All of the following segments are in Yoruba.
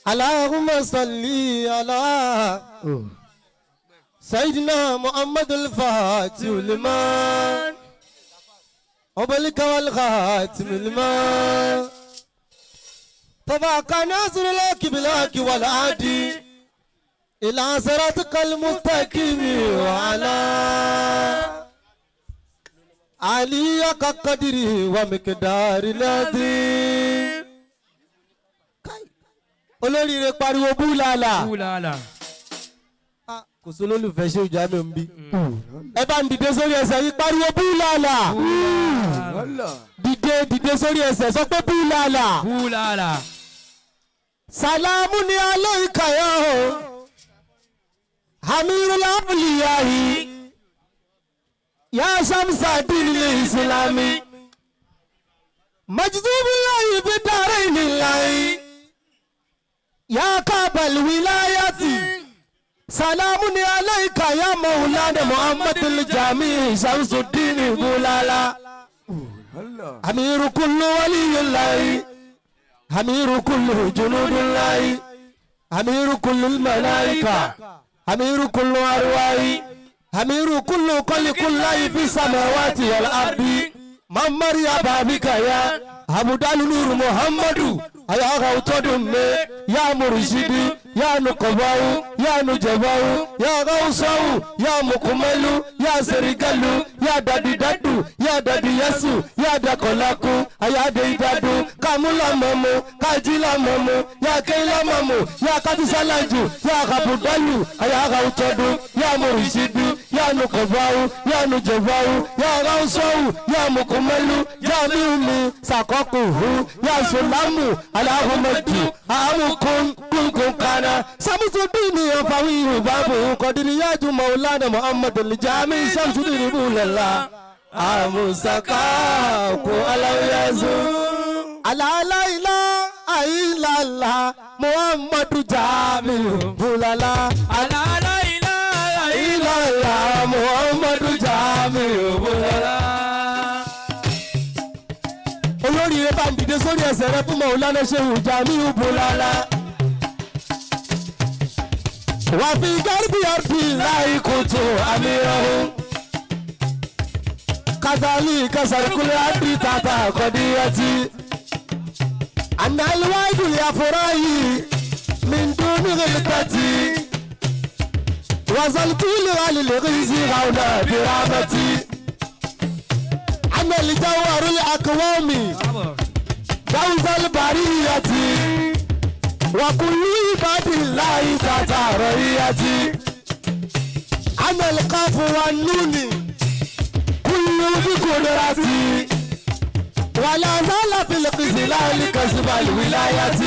اللهم صل على سيدنا محمد الفاتح لما وبلك والخاتم لما تبعك ناصر لك بلاك والعادي إلى صراطك المستقيم وعلى علي قدره ومقدار العظيم. Olóríire, pariwo búlàlà. Búlàlà. Kò sí olólùfẹ́ ṣé ìjà mi ń bí. Ẹ bá ń dìde sórí ẹsẹ̀ yìí, pariwo búlàlà. Dìde, dìde sórí ẹsẹ̀, sọ pé búlàlà. Búlàlà. سلام عليك يا أمير الأولياء يا شمس الدين الإسلامي مجذوب الله بالدارين الله يا كعب الولاية. سلام عليك يا مولانا محمد الجامع شمس الدين بولالا، أمير كل ولي الله، أمير كل جنود الله، أمير كل الملائكة، أمير كل أرواح، أمير كل خلق الله في السماوات والأرض. من مرحبا بك يا أبدال نور محمد يا غوتدم يا مرشدي يا نقباو يا نجباو يا غوصاو يا مكمل يا سرقلو يا دادي دادو يا دادي يسو يا دكولاكو يا ديدادو كامولا مامو كاجيلا مامو يا كيلا مامو يا كاتسالاجو يا غابودالو يا غوتدو يا مرشدي يا نقباو يا نجباو يا غوصاو يا مكمل يا ميمي ساكوكو يا سلامو اللهم أمكم كنكم كان شمس الدين يفويه بابه قدريات مولانا محمد الجامع شمس الدين بولالا أمسكا على لا لا إله إلا الله محمد جامع بولالا. لا لا إله إلا الله محمد جامع بولالا. Olóríire, bá ń dìde sórí ẹsẹ̀ rẹ fún Maulana Shehu Jamiu Bulala. وفي غرب أرض الله كنت أميره كذلك سرق الأرض تاتا قضيتي أن الوعد الأفراي من دون غلطتي وصلت لغالي الغيظ غونا برحمتي أنا الجوهر الأقوام جوز البرية وكل عباد الله تتريتي. أنا القاف والنون كل بقدرتي ولا زال في القزلال كسب الولاية.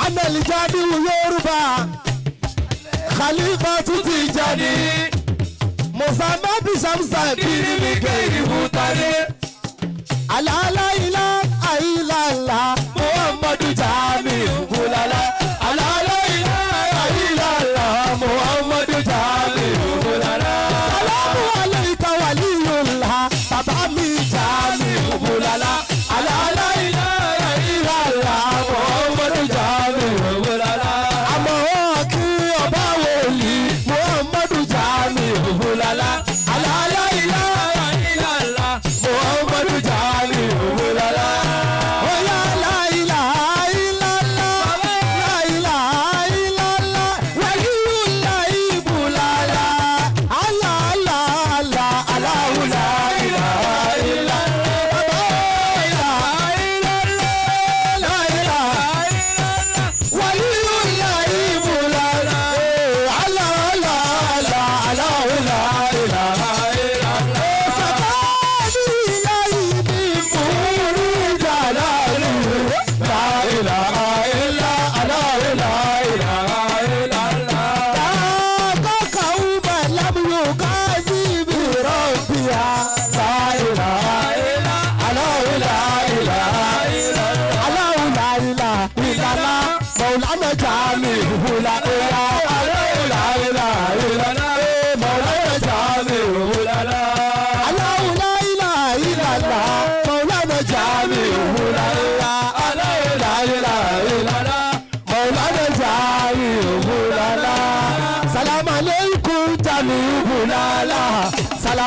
أنا الجامع يوربا خليفة تجاني مسمى بشمس الدين بغير بوتاني. لا لا إله إلا الله محمد جامع بولالا. لا لا إله إلا الله محمد جامع بولالا. سلام عليك ولي الله bàbá mi Jamiu Bulala. لا لا إله إلا الله محمد Jamiu Bulala. Àmọ́ kí ọba wòlíì Muhammadu Jamiu Bulala. لا لا إله إلا الله Muhammadu Jamiu Bulala. Oya la ilaha illallah, la ilaha illallah, waliyullahi Bulala. Allah Allah Allah, Allahu la ilaha illallah. Bàbá ilaha illallah, la ilaha waliyullahi Bulala. Allah Allah Allah, Allahu la ilaha illallah. Sakani ilahi bi muri jalalu. La ilaha illa Allah, la ilaha illallah. Kakauba lam yukazi bi rabbiha. La ilaha illa Allah, la ilaha illallah. Allah la ilaha illallah. Maulana Jamiu Bulala. Allah la ilaha illallah. Maulana Jamiu Bulala. Allah la ilaha illallah. Maulana Jamiu Bulala. Allah la ilaha illallah.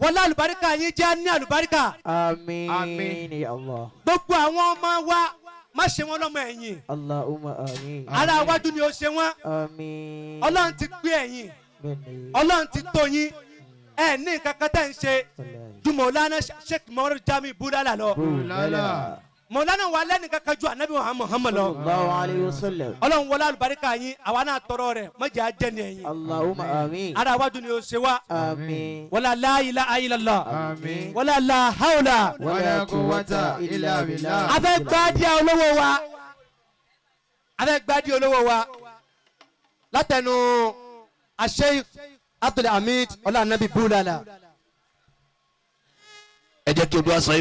Wọlé àlùbáríkà yín jẹ́ ní àlùbáríkà. Àmín. Àmín. Ya Allah. Gbogbo àwọn ọmọ wa, má ṣe wọn lọ́mọ ẹ̀yìn. Allahumma àmín. Ara iwájú ni ó ṣe wọn. Àmín. Ọlọ́run ti gbé ẹ̀yìn. Bẹ́ẹ̀ni. Ọlọ́run ti tó yín. Ẹ ní nǹkan kan tẹ́ ń ṣe Wallahi. ju Mọ̀lánà Sheikh Muhammadu Jamiu Bulala lọ. Bulala. Mọ̀lánà wa lẹ́nu kankan ju Anabi Muhammad lọ. Sallallahu alayhi wa sallam. Ọlọ́run wọlé àlùbáríkà yín, àwa náà tọrọ rẹ̀, má jẹ́ á jẹ́ ní ẹ̀yìn. Allahumma àmín. Ara iwájú ni ó ṣe wá. Àmín. Wala la ilaha illallah. Àmín. Wala la hawla. Wala quwwata illa billah. A fẹ́ gbádìí olówó wa, a fẹ́ gbádìí olówó wa látẹnu Sheikh Abdulhamid Ọlá Anabi Bulala. Ẹ jẹ́ kí Olúwa sọ yìí.